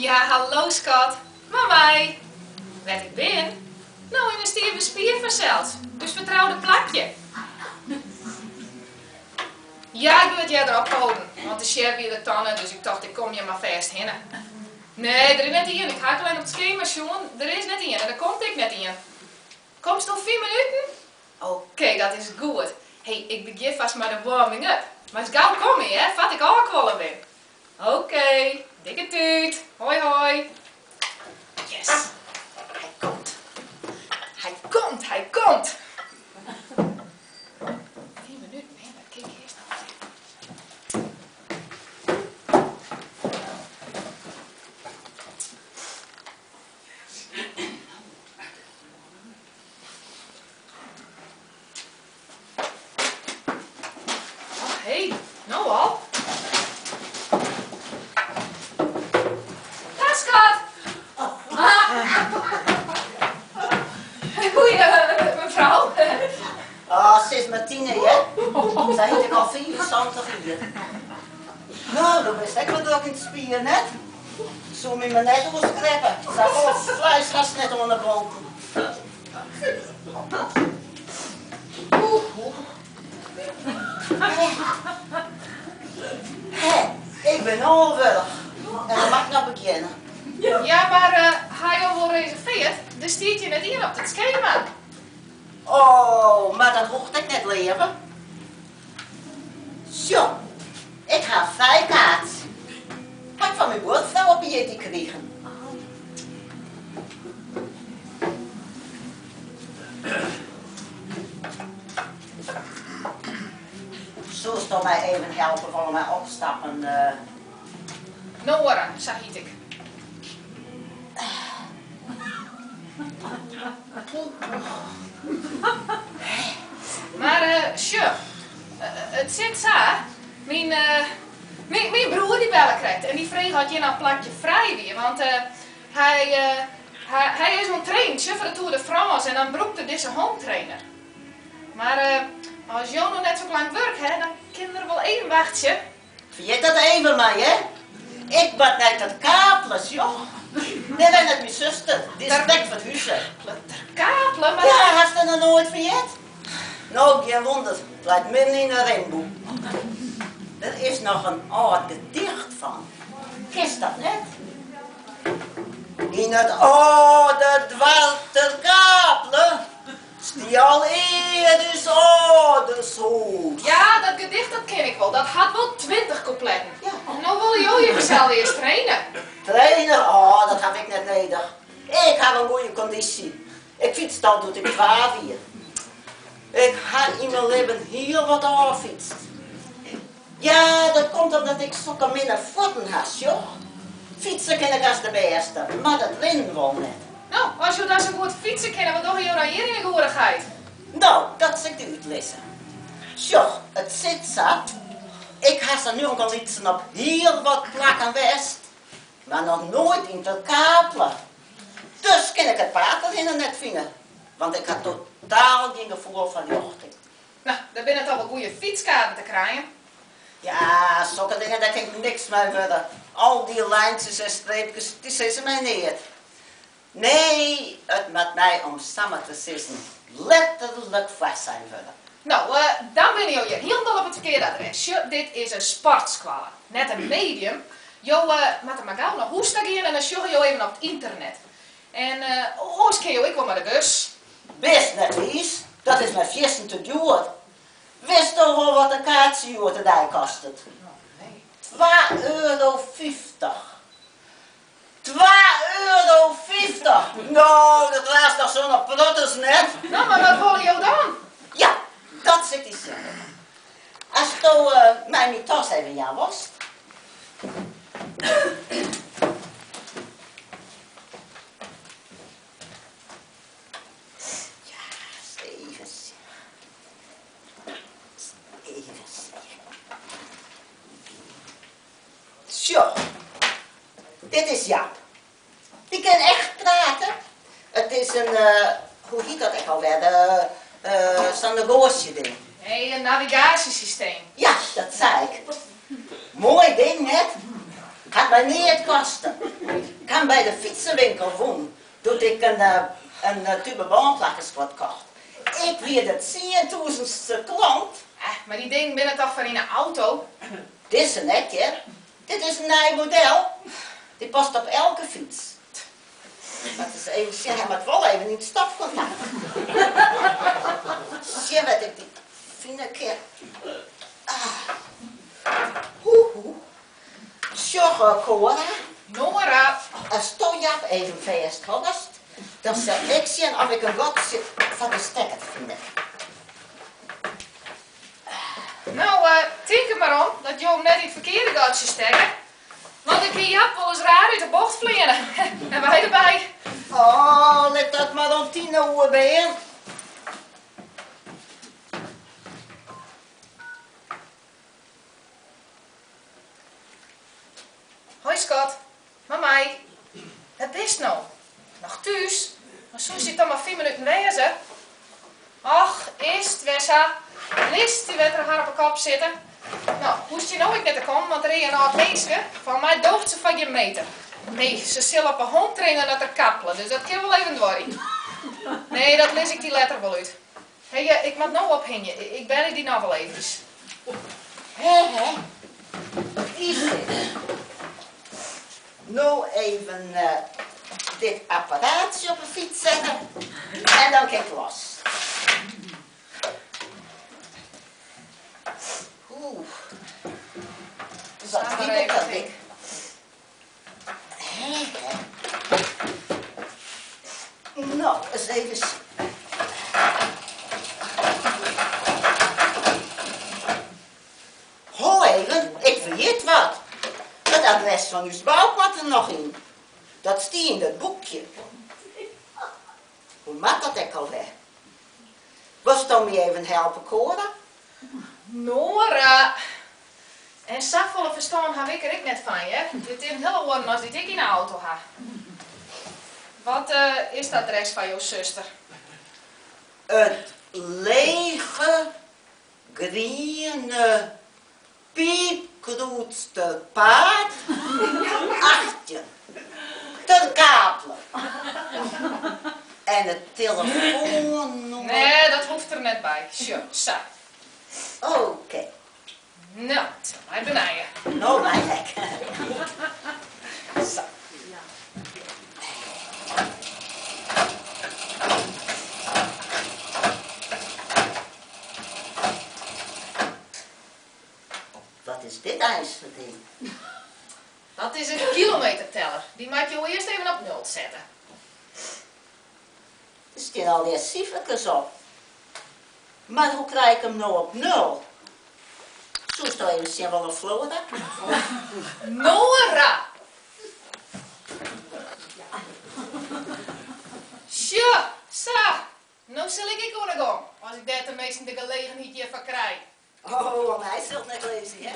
Ja, hallo skat. Mei my. Wêr't ik bin? No, yn 'e Stive Spier fansels. Us fertroude plakje. Ja, ik bin wat earder opholden, want de sjef wie der tanne, dus ik tocht ik kom hjir mar fêst hinne. Nee, der is net ien. Ik ha ek allinne op it skema sjoen. Der is net ien en der komt ek net ien. Komst oer fiif minuten? Oké, dat is goed. Hé, ik begjin fast mei de warming-up. Moatst gau komme, hear, foar't ik ôfkuolle bin. Oké, dikke tút. Hoi hoi. Yes, hy komt. Hy komt, hy komt. Fiif minuten, hè, dat kin ik earst noch wol even. Och hee, no al? Dag skat! Goeie, mefrou. Oh, sis Martine, hear. Sa hjit ik al 75 jier. No, do bist ek wol drok yn 't spier, net? Soe my mar net oerskreppe. Safolle fleis hast net oan 'e bonken. Hé, ik bin al wurch en dan moat ik noch begjinne. Ja, mar ha jo wol reserveard? Der stiet hjir net ien op it skema. Oh, mar dat hoecht ek net, leave. Sjoch, ik ha in frijkaart. Ha ik fan myn buorfrou op 'e jierdei krigen. Soesto my even helpe wolle mei opstappen? Nora, sa hyt ik. Mar sjoch, it sit sa, myn myn broer dy belle krekt en dy frege oft hjir noch in plakje frij wie, want hy hy is oan it trainen, sjoch, foar de Tour de France en dan brûkt er dizze hometrainer. Mar as jo noch net sok lang wurk ha, dan kin er wol even wachtsje. Ferjit dat even mar, hear. Ik moat nei Terkaple, sjoch. Dêr wennet myn suster, dy is krekt ferhuze. Terkaple? Mar. Ja, hast der noch noait fan heard? No, gjin wûnder, it leit midden yn 'e rimboe. Der is noch in âld gedicht fan. Kenst dat net? Yn it âlde doarp Terkaple Stie al ear ús âldershûs. Ja, dat gedicht dat ken ik wol. Dat hat wol 20 kûpletten. Ja. No wolle jo je fansels earst traine. Traine? Oh, dat haw ik net nedich. Ik haw in goeie kondysje. Ik fytste al doe't ik twa wie. Ik ha yn myn libben hiel wat ôffytst. Ja, dat komt omdat ik sokke minne fuotten ha, sjoch. Fytse kin ik as de bêste, mar dat rinnen wol net. No, as jo dan sa goed fytse kinne, wat dogge jo dan hjir yn 'e goedichheid? No, dat sil ik dy útlizze. Sjoch, it sit sa, ik ha sa njonkelytsen op hiel wat plakken west, mar noch noait yn Terkaple. Dus kin ik it paad derhinne net fine, want ik ha totaal gjin gefoel foar rjochting. No, der binne toch wol goeie fytskaarten te krijen? Ja, sokke dingen, dêr kin ik niks mei wurde. Al dy lijntsjes en streepkes, dy sizze my neat. Nee, it moat my om samar te sizzen letterlik foarsein wurde. No, dan binne jo hjir hielendal op it ferkearde adres. Sjoch, dit is in sportskoalle, net in medium. Jo moatte mar gau nei hûs ta gean en dan sjogge jo even op it ynternet. En oars kinne jo ek wol mei de bus. Bist net wiis, dat is my fierstente djoer. Witsto wol wat in kaartsje hjoed-de-dei kostet? Twa euro fyftich. Twa euro fyftich! No, dat raast noch sûnder protters net. No, mar wat wolle jo dan? Ja, dat sil ik dy sjen litte. Asto my myn tas even jaan wolst? Ja, even sjen. Even sjen. Sjoch, dit is Jaap. Dy kin echt prate. It is in, hoe hjit dat ek alwer, sa'n negoasjeding. Nee, in navigaasjesysteem. Ja, dat sei ik. Moai ding, net? Hat my neat koste. Ik ha 'm by de fytsenwinkel wûn doe't ik in tube bânplakkers kocht. Ik wie de tsientûzenste klant. Mar dy dingen binne toch foar yn 'e auto? Dizze net hear. Dit is in nij model. Dy past op elke fyts. Moat ris even sjen, hy moat wol even yn it stopkontakt. Sjen wêr't ik dy fine kin. Ah. Hoe hoe. Sjoch Cora. Nora. Asto Jaap even fêsthâldst, dan sil ik sjen of ik in gatsje foar de stekker fine. No, tink der mar om dat jo him net yn it ferkearde gatsje stekke. Want dan kin Jaap wolris raar út de bocht fleane. En wy derby. Oh, lit dat mar oan Tine oer, bern. Hoi skat, mei my. Wêr bist no? Noch thús? Dan soest hjir toch mar fiif minuten wêze? Och, is 't wer sa. Litst dy wetter har op 'e kop sitte. No, hoechst hjir no ek net te kommen, want der is in âld minske. Fan my doocht se foar gjin meter. Nee, se sil op 'e hometrainer nei Terkaple, dus dat kin wol even duorje. Nee, dat lis ik dy letter wol út. Hé, ik moat no ophingje. Ik belje dy noch wol eefkes. Hè, hè. Is dit. No even dit apparaatsje op 'e fyts sette en dan kin ik los. Oeh. Wat wiebelt dat dik. Hè, hè. No, ris even sjen. Ho even, ik ferjit wat. It adres fan ús Bouk moat der noch yn. Dat stie yn dat boekje. Hoe moat dat ek alwer? Wolsto my even helpe, Cora? Nora! En safolle ferstân haw ik der ek net fan, hear. Dit is in hiele oaren as dy't ik yn 'e auto ha. Wat is it adres fan jo suster? It lege griene Piipkrûdsterpaad 18, Terkaple. En it telefoannûmer. Nee, dat hoecht der net by. Sjoch, sa. Oké. No, it sil my benije. No, my ek. Sa. Wat is dit eins foar ding? Dat is in kilometerteller. Dy moat jo earst even op nul sette. Der stean allegear siferkes op. Mar hoe krij ik 'm no op nul? Soesto even sjen wolle, Flora? Nora! Sjoch, sa! No sil ik ek oan 'e gong, as ik dêr teminsten de gelegenheid hjir foar krij. Oh, oan my sil 't net lizze, hear.